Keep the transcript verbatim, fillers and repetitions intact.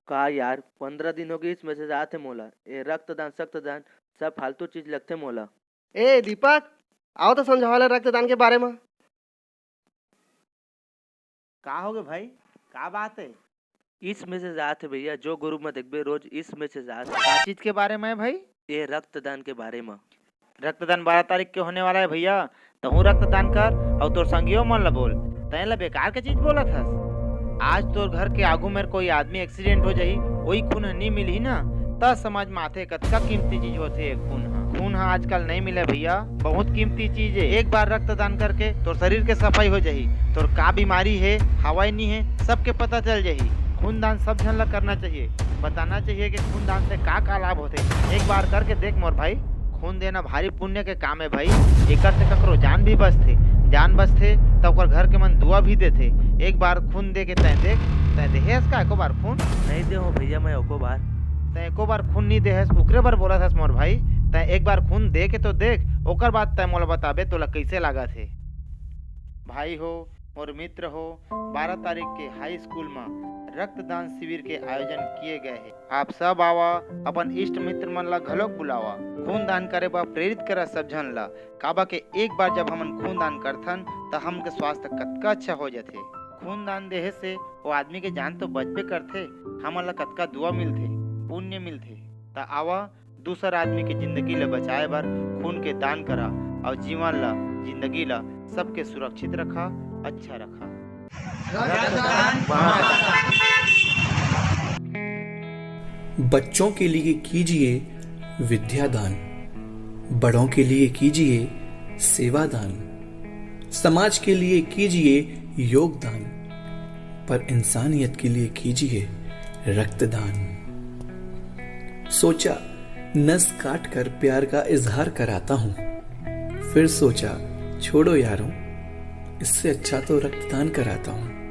का यार, पंद्रह दिन हो गए, इस मैसेज आत हे मोला। ए रक्तदान, सक्तदान, सब फालतू चीज लगथे मोला। ए दीपक, आओ तो समझावा ले रक्तदान के बारे म। का होगे भाई, का बात हे? इस मैसेज आत हे भैया, जो ग्रुप में देखबे रोज इस मैसेज आत हे। का चीज के बारे में भाई? ये रक्तदान के बारे में। रक्तदान बारह तारीख के होने वाला हे भैया, तहूँ रक्तदान कर अउ तोर संगियो मन ला बोल। तैं ला बेकार के चीज बोलत हस। आज तोर घर के आगू मेर कोई आदमी एक्सीडेंट हो जाही, ओही खून ह नी मिलही ना, त समझ में आथे कतका कीमती चीज होथे ये खून ह। खून ह आजकल नइ मिले भैया, बहुत कीमती चीज हे। एक बार रक्तदान करके तोर शरीर के सफाई हो जाही, तोर का बीमारी हे, हवय नी हे, सबके पता चल जाही। खून दान सब झन ला करना चाहिए, बताना चाहिए कि खून दान से का का लाभ होथे। एक बार करके देख मोर भाई, खून देना भारी पुण्य के काम हे भाई। एकर से ककरो जान भी बचथे, जान बचथे त ओकर घर के मन दुआ भी देथे। एक बार खून दे के तैं देख, तैं देहे हस का एको बार खून? नहीं दे हो भैया, मैं एको बार। तैं एको बार खून नहीं दे हस, ओकरे बर बोलत हस मोर भाई। तैं एक बार खून दे के तो देख, ओकर बाद तैं मोला बताबे तोला कैसे लागत हे। भाई हो, मोर मित्र हो, बारह तारीख के हाई स्कूल म रक्तदान शिविर के आयोजन किए गए हे। आप सब आवा, अपन इष्ट मित्र मन ला घलोक बुलावा। खून दान करे बर प्रेरित करा सब झन ला। काबर के एक बार जब हमन खून दान करथन, त हमन के स्वास्थ्य कतका अच्छा हो जाथे। खून दान देहे से वो आदमी के जान तो बचबे करथे, हमन ला कतका दुआ मिलथे, पुण्य मिलथे। त आवा, दूसर आदमी के जिंदगी ला बचाए बर खून के दान करा अउ जीवन ला, जिंदगी ला सबके सुरक्षित रखा, अच्छा रखा। रक्तदान महादान। बच्चों के लिए कीजिए विद्यादान, बड़ों के लिए कीजिए सेवादान, समाज के लिए कीजिए योगदान, पर इंसानियत के लिए कीजिए रक्तदान। सोचा, नस काट कर प्यार का इजहार कराता हूँ। फिर सोचा, छोड़ो यारों, इससे अच्छा तो रक्तदान कराता हूँ।